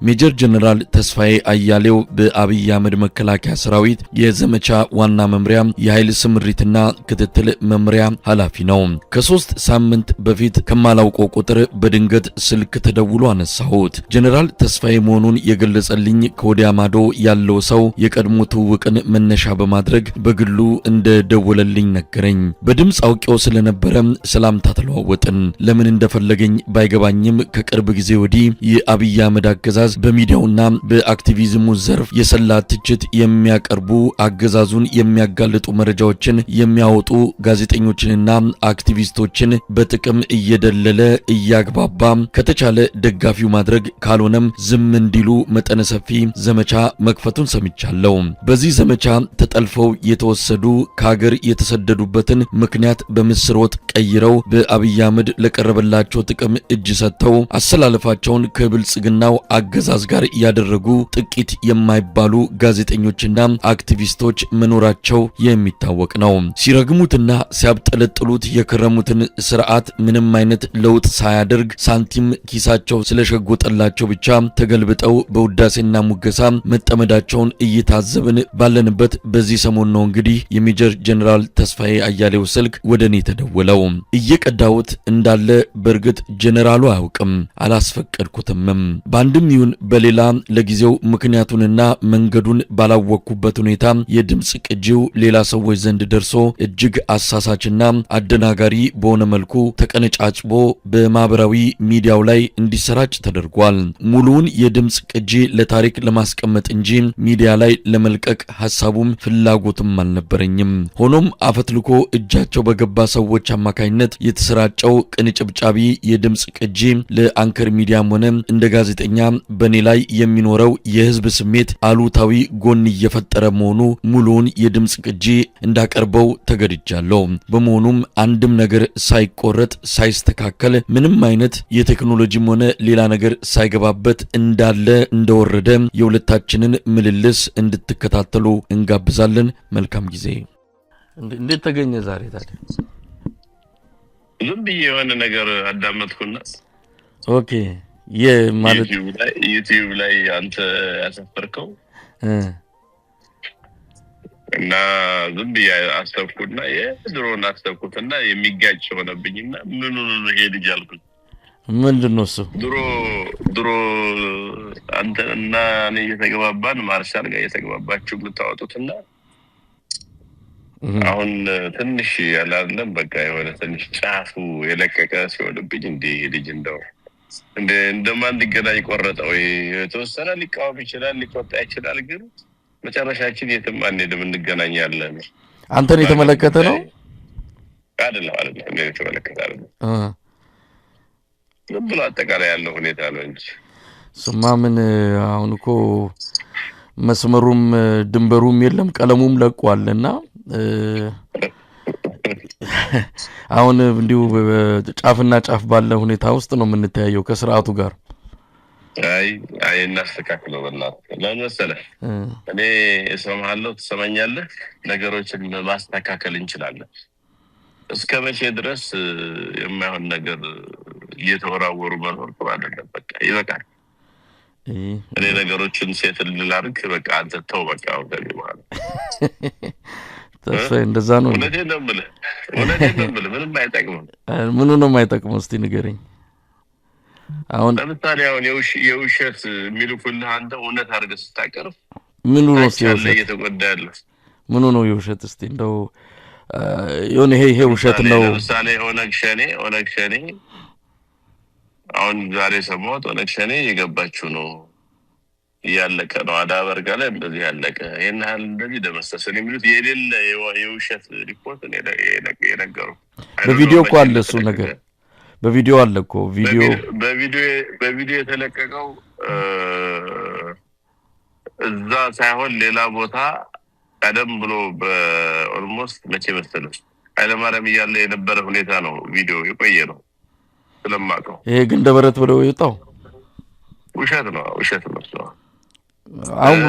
ሜጀር ጀነራል ተስፋዬ አያሌው በአብይ አህመድ መከላከያ ሰራዊት የዘመቻ ዋና መምሪያ የኃይል ስምሪትና ክትትል መምሪያ ኃላፊ ነው። ከ3 ሳምንት በፊት ከማላውቀው ቁጥር በድንገት ስልክ ተደውሎ አነሳሁት። ጀነራል ተስፋዬ መሆኑን የገለጸልኝ ከወዲያ ማዶ ያለው ሰው የቀድሞ ትውውቅን መነሻ በማድረግ በግሉ እንደደወለልኝ ነገረኝ። በድምፅ አውቄው ስለነበረ ሰላምታ ተለዋወጥን። ለምን እንደፈለገኝ ባይገባኝም ከቅርብ ጊዜ ወዲህ የአብይ አህመድ አገዛዝ በሚዲያውና በአክቲቪዝሙ ዘርፍ የሰላ ትችት የሚያቀርቡ፣ አገዛዙን የሚያጋልጡ መረጃዎችን የሚያወጡ ጋዜጠኞችንና አክቲቪስቶችን በጥቅም እየደለለ እያግባባ ከተቻለ ደጋፊው ማድረግ ካልሆነም ዝም እንዲሉ መጠነ ሰፊ ዘመቻ መክፈቱን ሰምቻለሁ። በዚህ ዘመቻ ተጠልፈው የተወሰዱ፣ ከሀገር የተሰደዱበትን ምክንያት በምስር ወጥ ቀይረው በአብይ አህመድ ለቀረበላቸው ጥቅም እጅ ሰጥተው አሰላለፋቸውን ከብልጽግናው አገዛዝ ጋር ያደረጉ ጥቂት የማይባሉ ጋዜጠኞችና አክቲቪስቶች መኖራቸው የሚታወቅ ነው። ሲረግሙትና ሲያብጠለጥሉት የከረሙትን ስርዓት ምንም አይነት ለውጥ ሳያደርግ ሳንቲም ኪሳቸው ስለሸጎጠላቸው ብቻ ተገልብጠው በውዳሴና ሙገሳ መጠመዳቸውን እየታዘብን ባለንበት በዚህ ሰሞን ነው እንግዲህ የሜጀር ጀነራል ተስፋዬ አያሌው ስልክ ወደ እኔ ተደወለው። እየቀዳሁት እንዳለ በእርግጥ ጀነራሉ አያውቅም፣ አላስፈቀድኩትምም። በአንድም ይሁን በሌላ ለጊዜው ምክንያቱንና መንገዱን ባላወቅኩበት ሁኔታ የድምፅ ቅጂው ሌላ ሰዎች ዘንድ ደርሶ እጅግ አሳሳችና አደናጋሪ በሆነ መልኩ ተቀነጫጭቦ በማህበራዊ ሚዲያው ላይ እንዲሰራጭ ተደርጓል። ሙሉውን የድምፅ ቅጂ ለታሪክ ለማስቀመጥ እንጂ ሚዲያ ላይ ለመልቀቅ ሀሳቡም ፍላጎትም አልነበረኝም። ሆኖም አፈትልኮ እጃቸው በገባ ሰዎች አማካኝነት የተሰራጨው ቅንጭብጫቢ የድምፅ ቅጂ ለአንከር ሚዲያም ሆነ እንደ ጋዜጠኛ በእኔ ላይ የሚኖረው የህዝብ ስሜት አሉታዊ ጎን እየፈጠረ መሆኑ ሙሉውን የድምፅ ቅጂ እንዳቀርበው ተገድጃለሁ። በመሆኑም አንድም ነገር ሳይቆረጥ፣ ሳይስተካከል፣ ምንም አይነት የቴክኖሎጂም ሆነ ሌላ ነገር ሳይገባበት እንዳለ እንደወረደ የሁለታችንን ምልልስ እንድትከታተሉ እንጋብዛለን። መልካም ጊዜ። እንዴት ተገኘ ዛሬ ታዲያ? ዝም ብዬ የሆነ ነገር አዳመጥኩና Okay፣ ማለት ዩቲዩብ ላይ አንተ ያሰፈርከው እና ዝም ብዬ አሰብኩና የድሮን አሰብኩትና የሚጋጭ ሆነብኝና ምን ሆኖ ነው ይሄ ልጅ አልኩኝ። ምንድን ነው እሱ? ድሮ ድሮ አንተ እና እኔ እየተግባባን ማርሻል ጋር እየተግባባችሁ የምታወጡትና አሁን ትንሽ ያላለም በቃ የሆነ ትንሽ ጫፉ የለቀቀ ሲሆንብኝ እንደ ይሄ ልጅ እንደው እንደማንገናኝ ቆረጠ ወይ የተወሰነ ሊቃወም ይችላል፣ ሊቆጣ ይችላል። ግን መጨረሻችን የትም አንሄድም፣ እንገናኛለን። አንተን የተመለከተ ነው? አይደለም፣ አይደለም፣ እኔን የተመለከተ አይደለም። ዝም ብሎ አጠቃላይ ያለው ሁኔታ ነው እንጂ። ስማ ምን አሁን እኮ መስመሩም ድንበሩም የለም፣ ቀለሙም ለቋል እና አሁን እንዲሁ ጫፍና ጫፍ ባለ ሁኔታ ውስጥ ነው የምንተያየው ከስርዓቱ ጋር። አይ አይ፣ እናስተካክለው በእናትህ። ለምን መሰለህ፣ እኔ እሰማሃለሁ፣ ትሰማኛለህ፣ ነገሮችን ማስተካከል እንችላለን። እስከ መቼ ድረስ የማይሆን ነገር እየተወራወሩ መኖር ጥሩ አይደለም። በቃ ይበቃል። እኔ ነገሮችን ሴት ላድርግ፣ በቃ አንተ ተው፣ በቃ አሁን ከዚህ በኋላ። ተስፋዬ እንደዛ ነው። እውነቴን ነው የምልህ፣ እውነቴን ነው የምልህ፣ ምንም አይጠቅምም። ምኑ ነው የማይጠቅመው? እስቲ ንገረኝ። አሁን ለምሳሌ አሁን የውሸት የሚልኩልህ አንተ እውነት አድርገህ ስታቀርብ ምኑ ነው ታች ያለ የውሸት? እየተጎዳ ያለ። ምኑ ነው የውሸት? እስቲ እንደው የሆነ ይሄ ውሸት ነው። ለምሳሌ ኦነግ ሸኔ አሁን ዛሬ ሰማሁት። ኦነግ ሸኔ እየገባችው ነው፣ እያለቀ ነው፣ አዳበርጋ ላይ እንደዚህ ያለቀ፣ ይህን ያህል እንደዚህ ደመሰስን የሚሉት የሌለ የውሸት ሪፖርት የነገሩ። በቪዲዮ እኮ አለ እሱ ነገር፣ በቪዲዮ አለ እኮ ቪዲዮ። በቪዲዮ የተለቀቀው እዛ ሳይሆን ሌላ ቦታ ቀደም ብሎ በ almost መቼ መሰለህ ኃይለማርያም እያለ የነበረ ሁኔታ ነው። ቪዲዮ የቆየ ነው ስለማውቀው። ይሄ ግን ደበረት ብለው የወጣው ውሸት ነው፣ ውሸት ነው። አሁን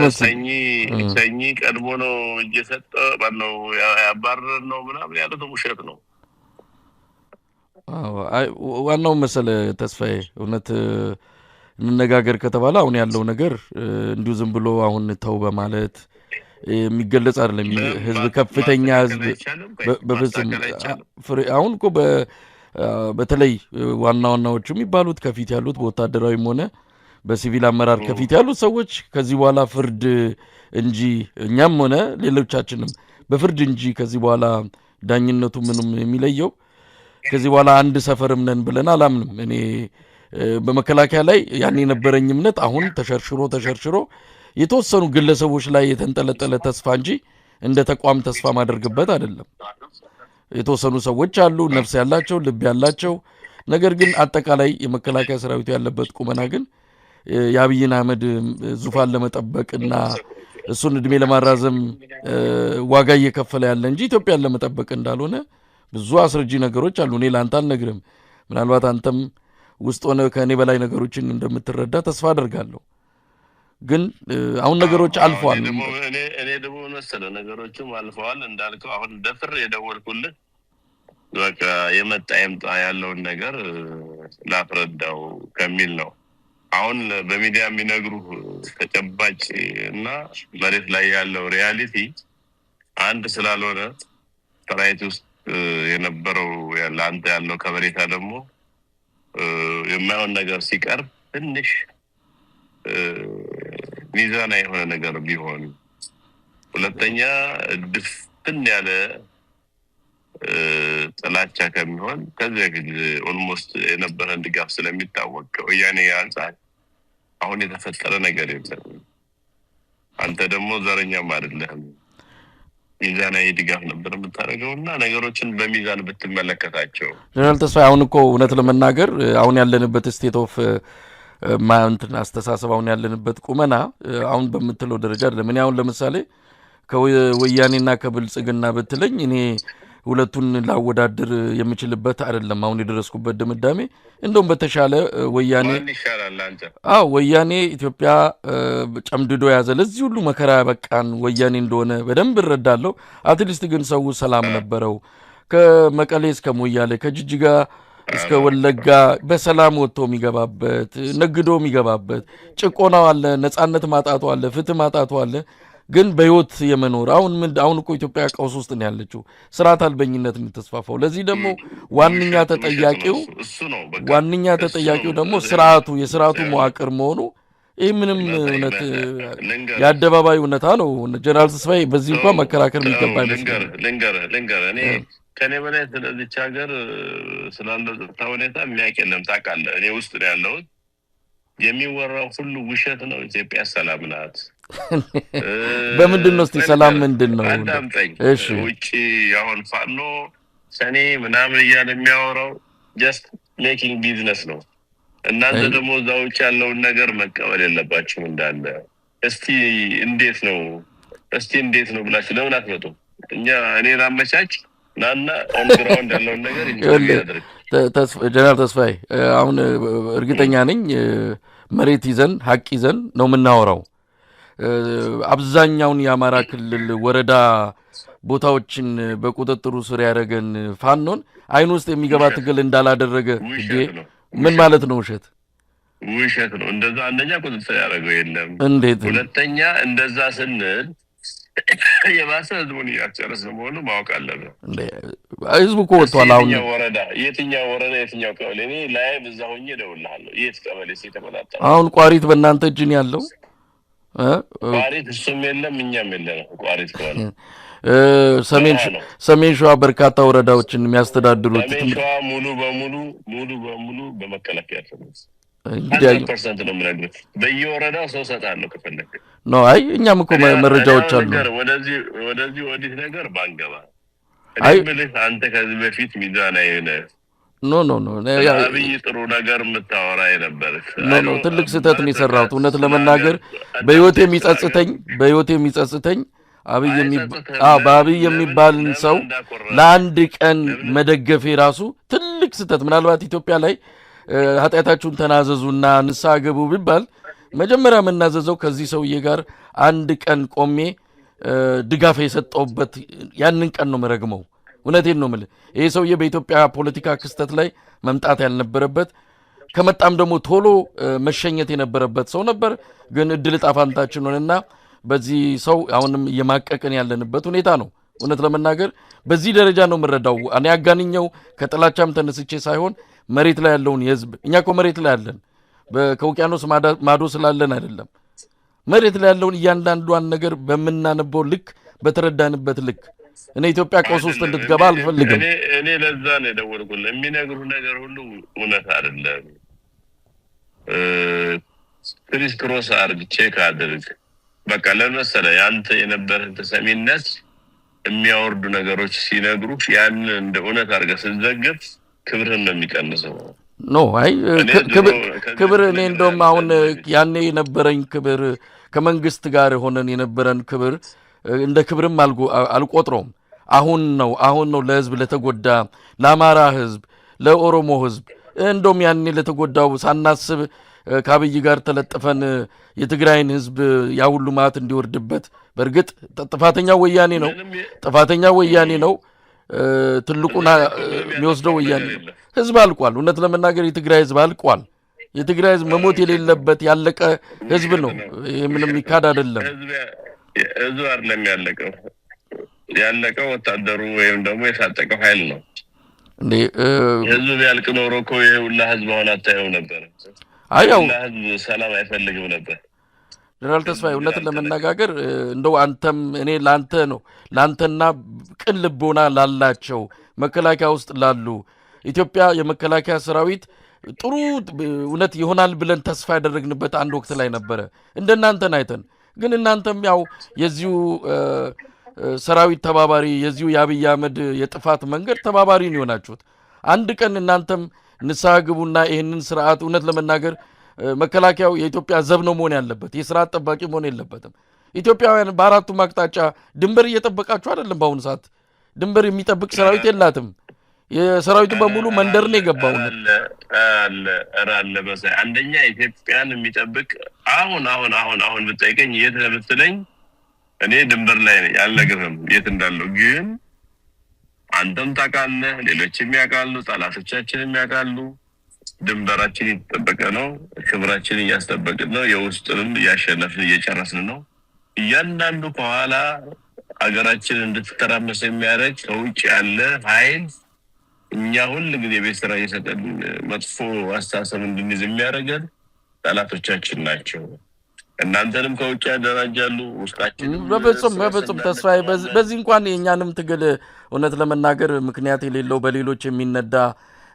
ሰኚ ቀድሞ ነው እየሰጠ ማነው ያባረር ነው ምናምን ያሉትም ውሸት ነው። ዋናው መሰለ ተስፋዬ፣ እውነት እንነጋገር ከተባለ አሁን ያለው ነገር እንዲሁ ዝም ብሎ አሁን ተው በማለት የሚገለጽ አይደለም። ህዝብ ከፍተኛ ህዝብ በፍጹም አሁን እኮ በተለይ ዋና ዋናዎቹ የሚባሉት ከፊት ያሉት በወታደራዊም ሆነ በሲቪል አመራር ከፊት ያሉት ሰዎች ከዚህ በኋላ ፍርድ እንጂ፣ እኛም ሆነ ሌሎቻችንም በፍርድ እንጂ ከዚህ በኋላ ዳኝነቱ ምንም የሚለየው ከዚህ በኋላ አንድ ሰፈርም ነን ብለን አላምንም። እኔ በመከላከያ ላይ ያን የነበረኝ እምነት አሁን ተሸርሽሮ ተሸርሽሮ የተወሰኑ ግለሰቦች ላይ የተንጠለጠለ ተስፋ እንጂ እንደ ተቋም ተስፋ ማደርግበት አይደለም። የተወሰኑ ሰዎች አሉ፣ ነፍስ ያላቸው፣ ልብ ያላቸው። ነገር ግን አጠቃላይ የመከላከያ ሰራዊቱ ያለበት ቁመና ግን የአብይን አህመድ ዙፋን ለመጠበቅና እሱን እድሜ ለማራዘም ዋጋ እየከፈለ ያለ እንጂ ኢትዮጵያን ለመጠበቅ እንዳልሆነ ብዙ አስረጂ ነገሮች አሉ። እኔ ለአንተ አልነግርም። ምናልባት አንተም ውስጥ ሆነ ከእኔ በላይ ነገሮችን እንደምትረዳ ተስፋ አደርጋለሁ። ግን አሁን ነገሮች አልፈዋል። እኔ ደግሞ መሰለህ ነገሮችም አልፈዋል እንዳልከው አሁን ደፍሬ የደወልኩልህ በቃ የመጣ ይምጣ ያለውን ነገር ላስረዳው ከሚል ነው። አሁን በሚዲያ የሚነግሩ ተጨባጭ እና መሬት ላይ ያለው reality አንድ ስላልሆነ፣ ሰራዊት ውስጥ የነበረው ለአንተ ያለው ከበሬታ ደግሞ የማይሆን ነገር ሲቀርብ ትንሽ ሚዛናዊ የሆነ ነገር ቢሆን፣ ሁለተኛ ድፍን ያለ ጥላቻ ከሚሆን፣ ከዚህ በፊት almost የነበረን ድጋፍ ስለሚታወቅ ከወያኔ አንጻር አሁን የተፈጠረ ነገር የለም። አንተ ደግሞ ዘረኛም አይደለህም። ሚዛናዊ ድጋፍ ነበር የምታደርገው እና ነገሮችን በሚዛን ብትመለከታቸው። ጀነራል ተስፋዬ፣ አሁን እኮ እውነት ለመናገር አሁን ያለንበት state of እንትን አስተሳሰብ፣ አሁን ያለንበት ቁመና አሁን በምትለው ደረጃ አይደለም። እኔ አሁን ለምሳሌ ከወያኔና ከብልጽግና ብትለኝ እኔ ሁለቱን ላወዳድር የምችልበት አይደለም። አሁን የደረስኩበት ድምዳሜ እንደውም በተሻለ ወያኔ። አዎ፣ ወያኔ ኢትዮጵያ ጨምድዶ የያዘ፣ ለዚህ ሁሉ መከራ ያበቃን ወያኔ እንደሆነ በደንብ እረዳለሁ። At least ግን ሰው ሰላም ነበረው። ከመቀሌ እስከ ሞያሌ፣ ከጅጅጋ እስከ ወለጋ በሰላም ወጥቶ የሚገባበት፣ ነግዶ የሚገባበት፣ ጭቆናው አለ፣ ነጻነት ማጣቱ አለ፣ ፍትህ ማጣቱ አለ። ግን በህይወት የመኖር አሁን ምን አሁን እኮ ኢትዮጵያ ቀውስ ውስጥ ነው ያለችው፣ ስርዓት አልበኝነት የምትስፋፋው። ለዚህ ደግሞ ዋነኛ ተጠያቂው ደግሞ ስርዓቱ፣ የስርዓቱ መዋቅር መሆኑ ይህ ምንም እውነት የአደባባይ እውነታ ነው። ጀነራል ተስፋዬ፣ በዚህ እንኳን መከራከር የሚገባ አይመስለኝም። ልንገርህ፣ እኔ ከኔ በላይ ስለዚች ሀገር ስላለው ጸጥታ ሁኔታ የሚያውቅ የለም። ታውቃለህ፣ እኔ ውስጥ ነው ያለሁት። የሚወራው ሁሉ ውሸት ነው። ኢትዮጵያ ሰላም ናት። በምንድን ነው እስቲ ሰላም ምንድን ነው? አዳምጠኝ። ውጭ አሁን ፋኖ ሰኔ ምናምን እያለ የሚያወራው just making business ነው። እናንተ ደግሞ እዛ ውጭ ያለውን ነገር መቀበል የለባችሁም እንዳለ። እስቲ እንዴት ነው፣ እስቲ እንዴት ነው ብላችሁ ለምን አትመጡም? እኛ እኔ ላመቻች፣ ናና on ground ያለውን ነገር። ጀነራል ተስፋዬ፣ አሁን እርግጠኛ ነኝ መሬት ይዘን ሀቅ ይዘን ነው የምናወራው። አብዛኛውን የአማራ ክልል ወረዳ ቦታዎችን በቁጥጥሩ ስር ያደረገን ፋኖን አይን ውስጥ የሚገባ ትግል እንዳላደረገ ምን ማለት ነው? ውሸት? ውሸት ነው። እንደዛ አንደኛ ቁጥጥር ያደረገው የለም። እንዴት? ሁለተኛ እንደዛ ስንል የባሰ ህዝቡን እያስጨረስን መሆኑ ማወቅ አለብን። ህዝቡ እኮ ወጥቷል። አሁን ወረዳ፣ የትኛው ወረዳ፣ የትኛው ቀበሌ? እኔ live እዛ ሆኜ እደውልልሃለሁ። የት ቀበሌ የተቆጣጠረ? አሁን ቋሪት በእናንተ እጅ ነው ያለው። ቋሪት እሱም የለም፣ እኛም የለንም። ቋሪት ከሆነ ሰሜን ሸዋ በርካታ ወረዳዎችን የሚያስተዳድሩት ሰሜን ሸዋ ሙሉ በሙሉ በመከላከያ 100% ነው የምነግርህ። በየወረዳው ሰው እሰጥሃለሁ ከፈለክ። No፣ አይ፣ እኛም እኮ መረጃዎች አሉ። ወደዚህ ወዲህ ነገር ባንገባ፣ እኔ የምልህ አንተ ከዚህ በፊት ሚዛናዊ ነህ። No, no, no። አብይ ጥሩ ነገር የምታወራ የነበርክ። No, no፣ ትልቅ ስህተት ነው የሰራሁት። እውነት ለመናገር በህይወት የሚጸጽተኝ አብይ በአብይ የሚባልን ሰው ለአንድ ቀን መደገፌ ራሱ ትልቅ ስህተት። ምናልባት ኢትዮጵያ ላይ ኃጢአታችሁን ተናዘዙና ንስሐ ግቡ ቢባል መጀመሪያ የምናዘዘው ከዚህ ሰውዬ ጋር አንድ ቀን ቆሜ ድጋፍ የሰጠሁበት ያንን ቀን ነው መረግመው። እውነቴን ነው የምልህ። ይሄ ሰውዬ በኢትዮጵያ ፖለቲካ ክስተት ላይ መምጣት ያልነበረበት፣ ከመጣም ደግሞ ቶሎ መሸኘት የነበረበት ሰው ነበር። ግን እድል ዕጣ ፋንታችን ሆነና በዚህ ሰው አሁንም እየማቀቅን ያለንበት ሁኔታ ነው። እውነት ለመናገር በዚህ ደረጃ ነው የምረዳው። እኔ አጋንኘው ከጥላቻም ተነስቼ ሳይሆን መሬት ላይ ያለውን የህዝብ፣ እኛ እኮ መሬት ላይ ያለን ከውቅያኖስ ማዶ ስላለን አይደለም። መሬት ላይ ያለውን እያንዳንዷን ነገር በምናነበው ልክ፣ በተረዳንበት ልክ እኔ ኢትዮጵያ ቀውስ ውስጥ እንድትገባ አልፈልግም። እኔ ለዛ ነው የደወልኩልህ። የሚነግሩ ነገር ሁሉ እውነት አይደለም። Criss cross አድርግ፣ check አድርግ። በቃ ለምን መሰለህ፣ ያንተ የነበረህን ተሰሚነት የሚያወርዱ ነገሮች ሲነግሩ ያንን እንደ እውነት አድርገህ ስትዘግብ ክብርህን ነው የሚቀንሰው። No፣ አይ፣ ክብር እኔ እንደውም አሁን ያኔ የነበረኝ ክብር፣ ከመንግስት ጋር ሆነን የነበረን ክብር እንደ ክብርም አልቆጥረውም። አሁን ነው ለህዝብ ለተጎዳ፣ ለአማራ ህዝብ፣ ለኦሮሞ ህዝብ፣ እንደውም ያኔ ለተጎዳው ሳናስብ ከአብይ ጋር ተለጥፈን የትግራይን ህዝብ ያ ሁሉ መዓት እንዲወርድበት። በእርግጥ ጥፋተኛ ወያኔ ነው። ጥፋተኛ ወያኔ ነው። ትልቁን የሚወስደው ወያኔ ነው። ህዝብ አልቋል። እውነት ለመናገር የትግራይ ህዝብ አልቋል። የትግራይ ህዝብ መሞት የሌለበት ያለቀ ህዝብ ነው። ይህ ምንም ይካድ አይደለም። ህዝብ አይደለም ያለቀው፣ ያለቀው ወታደሩ ወይም ደግሞ የታጠቀው ኃይል ነው። እንዴ፣ ህዝብ ቢያልቅ ኖሮ እኮ ይሄ ሁላ ህዝብ አሁን አታየው ነበር። አይ ያው ህዝብ ሰላም አይፈልግም ነበር። ጀነራል ተስፋዬ፣ እውነትን ለመነጋገር እንደው አንተም እኔ ለአንተ ነው፣ ለአንተና ቅን ልቦና ላላቸው መከላከያ ውስጥ ላሉ፣ ኢትዮጵያ የመከላከያ ሰራዊት ጥሩ እውነት ይሆናል ብለን ተስፋ ያደረግንበት አንድ ወቅት ላይ ነበረ። እንደናንተን አይተን ግን እናንተም ያው የዚሁ ሰራዊት ተባባሪ፣ የዚሁ የአብይ አህመድ የጥፋት መንገድ ተባባሪ ነው የሆናችሁት። አንድ ቀን እናንተም ንስሐ ግቡና ይህንን ስርዓት፣ እውነት ለመናገር መከላከያው የኢትዮጵያ ዘብ ነው መሆን ያለበት፣ የስርዓት ጠባቂ መሆን የለበትም። ኢትዮጵያውያን በአራቱም አቅጣጫ ድንበር እየጠበቃችሁ አይደለም። በአሁኑ ሰዓት ድንበር የሚጠብቅ ሰራዊት የላትም። የሰራዊቱ በሙሉ መንደር ነው የገባው። አለ አለ መሳይ፣ አንደኛ ኢትዮጵያን የሚጠብቅ አሁን አሁን አሁን አሁን ብጠይቀኝ የት ነህ ብትለኝ እኔ ድንበር ላይ ነኝ፣ አልነግርህም የት እንዳለው። ግን አንተም ታውቃለህ፣ ሌሎችም ያውቃሉ፣ ጠላቶቻችንም ያውቃሉ። ድንበራችን እየተጠበቀ ነው። ክብራችን እያስጠበቅን ነው። የውስጥንም እያሸነፍን እየጨረስን ነው። እያንዳንዱ ከኋላ ሀገራችን እንድትተራመስ የሚያደርግ ከውጭ ያለ ኃይል፣ እኛ ሁል ጊዜ ቤት ስራ እየሰጠን መጥፎ አስተሳሰብ እንድንይዝ የሚያደርገን ጠላቶቻችን ናቸው። እናንተንም ከውጭ ያደራጃሉ፣ ውስጣችንም በፍጹም በፍጹም ተስፋዬ፣ በዚህ እንኳን የእኛንም ትግል እውነት ለመናገር ምክንያት የሌለው በሌሎች የሚነዳ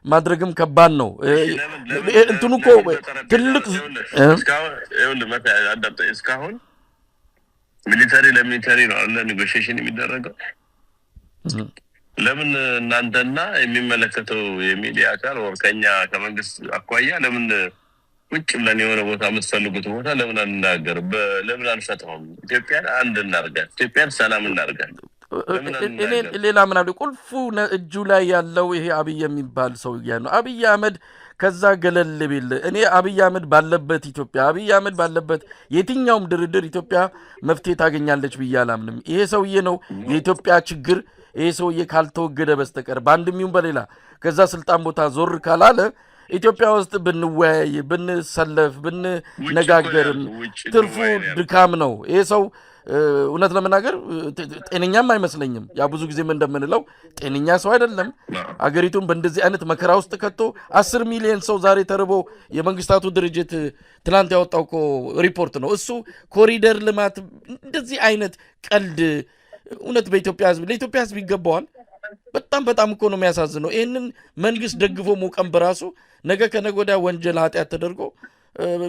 ማድረግም ከባድ ነው። እንትኑ እኮ ትልቅ እስካሁን military ለ military ነው አለ negotiation የሚደረገው። ለምን እናንተና የሚመለከተው የሚዲያ አካል ወር ከኛ ከመንግስት አኳያ ለምን ቁጭ ብለን የሆነ ቦታ፣ የምትፈልጉት ቦታ ለምን አንናገር? ለምን አንፈታውም? ኢትዮጵያን አንድ እናርጋት፣ ኢትዮጵያን ሰላም እናርጋት። እኔ ሌላ ምን አለ፣ ቁልፉ እጁ ላይ ያለው ይሄ አብይ የሚባል ሰውዬ ነው። አብይ አህመድ ከዛ ገለል ቢል፣ እኔ አብይ አህመድ ባለበት ኢትዮጵያ፣ አብይ አህመድ ባለበት የትኛውም ድርድር ኢትዮጵያ መፍትሄ ታገኛለች ብዬ አላምንም። ይሄ ሰውዬ ነው የኢትዮጵያ ችግር። ይሄ ሰውዬ ካልተወገደ በስተቀር፣ በአንድም ይሁን በሌላ ከዛ ስልጣን ቦታ ዞር ካላለ፣ ኢትዮጵያ ውስጥ ብንወያይ፣ ብንሰለፍ፣ ብንነጋገርም ትርፉ ድካም ነው። ይሄ ሰው እውነት ለመናገር ጤነኛም አይመስለኝም። ያ ብዙ ጊዜም እንደምንለው ጤነኛ ሰው አይደለም። አገሪቱን በእንደዚህ አይነት መከራ ውስጥ ከቶ 10 ሚሊዮን ሰው ዛሬ ተርቦ፣ የመንግስታቱ ድርጅት ትናንት ያወጣው እኮ ሪፖርት ነው እሱ። ኮሪደር ልማት እንደዚህ አይነት ቀልድ እውነት በኢትዮጵያ ሕዝብ ለኢትዮጵያ ሕዝብ ይገባዋል? በጣም በጣም እኮ ነው የሚያሳዝነው። ይህንን መንግስት ደግፎ መቆም በራሱ ነገ ከነገ ወዲያ ወንጀል ኃጢአት ተደርጎ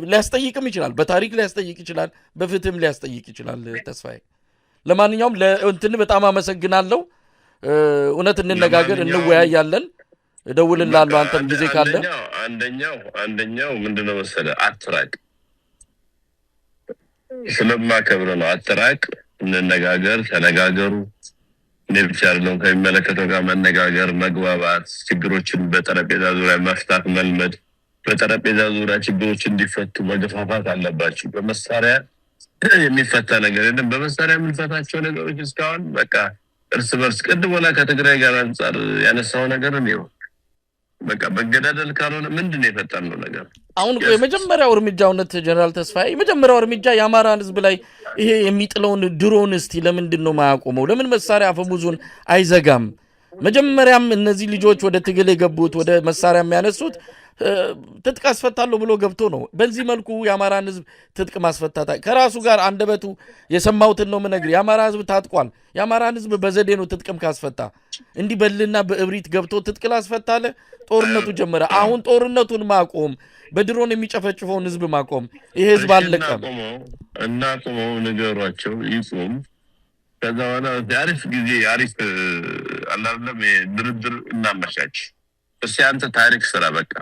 ሊያስጠይቅም ይችላል። በታሪክ ሊያስጠይቅ ይችላል። በፍትህም ሊያስጠይቅ ይችላል። ተስፋዬ፣ ለማንኛውም ለእንትን በጣም አመሰግናለሁ። እውነት እንነጋገር፣ እንወያያለን። እደውልልሃለሁ አንተም ጊዜ ካለ። አንደኛው ምንድነው መሰለህ፣ አትራቅ፣ ስለማከብር ነው። አትራቅ፣ እንነጋገር፣ ተነጋገሩ። እኔ ብቻ አይደለም፣ ከሚመለከተው ጋር መነጋገር፣ መግባባት፣ ችግሮችን በጠረጴዛ ዙሪያ መፍታት መልመድ፣ በጠረጴዛ ዙሪያ ችግሮች እንዲፈቱ መገፋፋት አለባችሁ። በመሳሪያ የሚፈታ ነገር የለም። በመሳሪያ የምንፈታቸው ነገሮች እስካሁን በቃ እርስ በርስ ቅድም ወላ ከትግራይ ጋር አንጻር ያነሳው ነገር ነው። በቃ መገዳደል ካልሆነ ምንድን ነው የፈጠርነው ነገር? አሁን እኮ የመጀመሪያው እርምጃ፣ እውነት ጀነራል ተስፋዬ፣ የመጀመሪያው እርምጃ የአማራን ህዝብ ላይ ይሄ የሚጥለውን ድሮን እስቲ ለምንድን ነው ማያቆመው? ለምን መሳሪያ አፈሙዙን አይዘጋም? መጀመሪያም እነዚህ ልጆች ወደ ትግል የገቡት፣ ወደ መሳሪያ የሚያነሱት ትጥቅ አስፈታለሁ ብሎ ገብቶ ነው። በዚህ መልኩ የአማራን ህዝብ ትጥቅ ማስፈታት ከራሱ ጋር አንደበቱ የሰማሁትን ነው የምነግርህ። የአማራ ህዝብ ታጥቋል። የአማራን ህዝብ በዘዴ ነው ትጥቅም ካስፈታ። እንዲህ በልና በእብሪት ገብቶ ትጥቅ ላስፈታለ ጦርነቱ ጀመረ። አሁን ጦርነቱን ማቆም፣ በድሮን የሚጨፈጭፈውን ህዝብ ማቆም፣ ይሄ ህዝብ አለቀም። እናቁመው፣ ንገሯቸው፣ ይቁም። ከዛ በኋላ አሪፍ ጊዜ፣ አሪፍ አላለም ድርድር እናመቻች። እስኪ አንተ ታሪክ ስራ። በቃ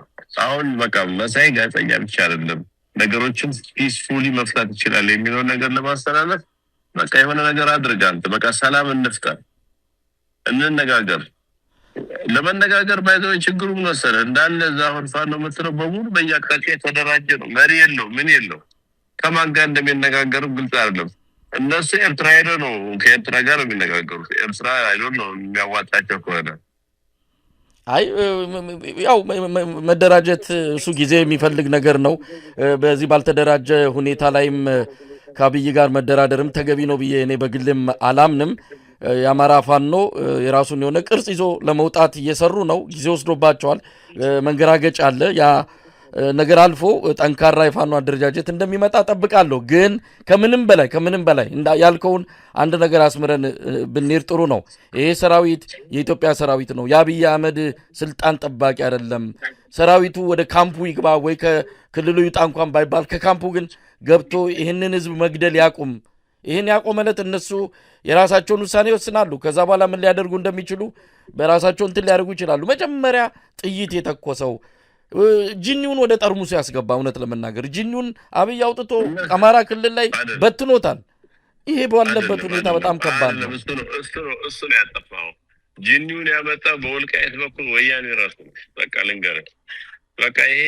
አሁን በቃ መሳይ ጋዜጠኛ ብቻ አይደለም፣ ነገሮችን peacefully መፍታት ይችላል የሚለውን ነገር ለማስተላለፍ በቃ የሆነ ነገር አድርግ አንተ። በቃ ሰላም እንፍጠር፣ እንነጋገር። ለመነጋገር by the way ችግሩ ምን መሰለህ? እንዳለ እዛ አሁን ፋኖ የምትለው በሙሉ በየአቅጣጫ የተደራጀ ነው። መሪ የለው፣ ምን የለው። ከማን ጋር እንደሚነጋገሩ ግልጽ አይደለም። እነሱ ኤርትራ ሄደው ነው፣ ከኤርትራ ጋር ነው የሚነጋገሩት። ኤርትራ አይዶ ነው የሚያዋጣቸው ከሆነ። አይ፣ ያው መደራጀት እሱ ጊዜ የሚፈልግ ነገር ነው። በዚህ ባልተደራጀ ሁኔታ ላይም ከአብይ ጋር መደራደርም ተገቢ ነው ብዬ እኔ በግልም አላምንም። የአማራ ፋኖ የራሱን የሆነ ቅርጽ ይዞ ለመውጣት እየሰሩ ነው። ጊዜ ወስዶባቸዋል። መንገራገጭ አለ። ያ ነገር አልፎ ጠንካራ የፋኖ አደረጃጀት እንደሚመጣ ጠብቃለሁ። ግን ከምንም በላይ ያልከውን አንድ ነገር አስምረን ብንሄድ ጥሩ ነው። ይሄ ሰራዊት የኢትዮጵያ ሰራዊት ነው። የአብይ አህመድ ስልጣን ጠባቂ አይደለም። ሰራዊቱ ወደ ካምፑ ይግባ ወይ ከክልሉ ይውጣ እንኳን ባይባል ከካምፑ ግን ገብቶ ይህንን ህዝብ መግደል ያቁም። ይህን ያቆመለት እነሱ የራሳቸውን ውሳኔ ይወስናሉ። ከዛ በኋላ ምን ሊያደርጉ እንደሚችሉ በራሳቸው እንትን ሊያደርጉ ይችላሉ። መጀመሪያ ጥይት የተኮሰው ጂኒውን ወደ ጠርሙሱ ያስገባ። እውነት ለመናገር ጂኒውን አብይ አውጥቶ አማራ ክልል ላይ በትኖታል። ይሄ ባለበት ሁኔታ በጣም ከባድ ነው። እሱ ነው ያጠፋው። ጂኒውን ያመጣ በወልቃይት በኩል ወያኔ ራሱ ነው። በቃ ልንገርህ፣ በቃ ይሄ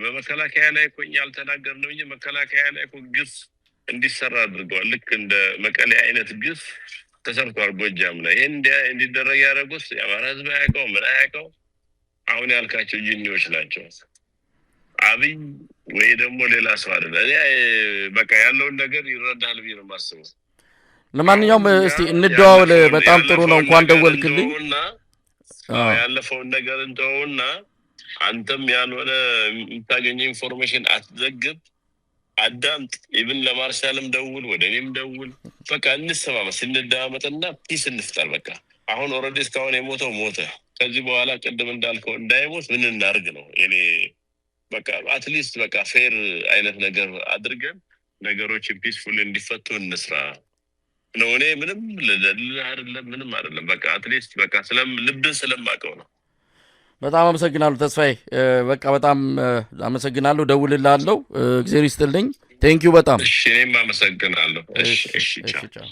በመከላከያ ላይ እኮ እኛ አልተናገርንም እንጂ መከላከያ ላይ እኮ ግፍ እንዲሰራ አድርገዋል። ልክ እንደ መቀሌ አይነት ግፍ ተሰርቷል ጎጃም ላይ። ይህን እንዲደረግ ያደረጉት የአማራ ህዝብ አያውቀው፣ ምን አያውቀው፣ አሁን ያልካቸው ጂኒዎች ናቸው። አብይ ወይ ደግሞ ሌላ ሰው አይደለም። እኔ በቃ ያለውን ነገር ይረዳል ብዬ ነው የማስበው። ለማንኛውም እስቲ እንደዋወል። በጣም ጥሩ ነው። እንኳን ደወልክልኝ። ያለፈውን ነገር እንተውና አንተም ያልሆነ የምታገኘው information አትዘግብ፣ አዳምጥ። Even ለማርሻልም ደውል፣ ወደ እኔም ደውል። በቃ እንሰማማ፣ ስንደማመጥና peace እንፍጠር። በቃ አሁን already እስካሁን የሞተው ሞተ። ከዚህ በኋላ ቅድም እንዳልከው እንዳይሞት ምን እናርግ ነው እኔ። በቃ at least በቃ fair አይነት ነገር አድርገን ነገሮችን peaceful እንዲፈቱ እንስራ ነው። እኔ ምንም ልልህ አይደለም፣ ምንም አይደለም። በቃ at least በቃ ልብን ስለማውቀው ነው። በጣም አመሰግናለሁ ተስፋዬ። በቃ በጣም አመሰግናለሁ። ደውልልሃለሁ። እግዜር ይስጥልኝ። Thank you በጣም። እሺ፣ እኔም አመሰግናለሁ። እሺ፣ እሺ፣ ቻው። ቻው።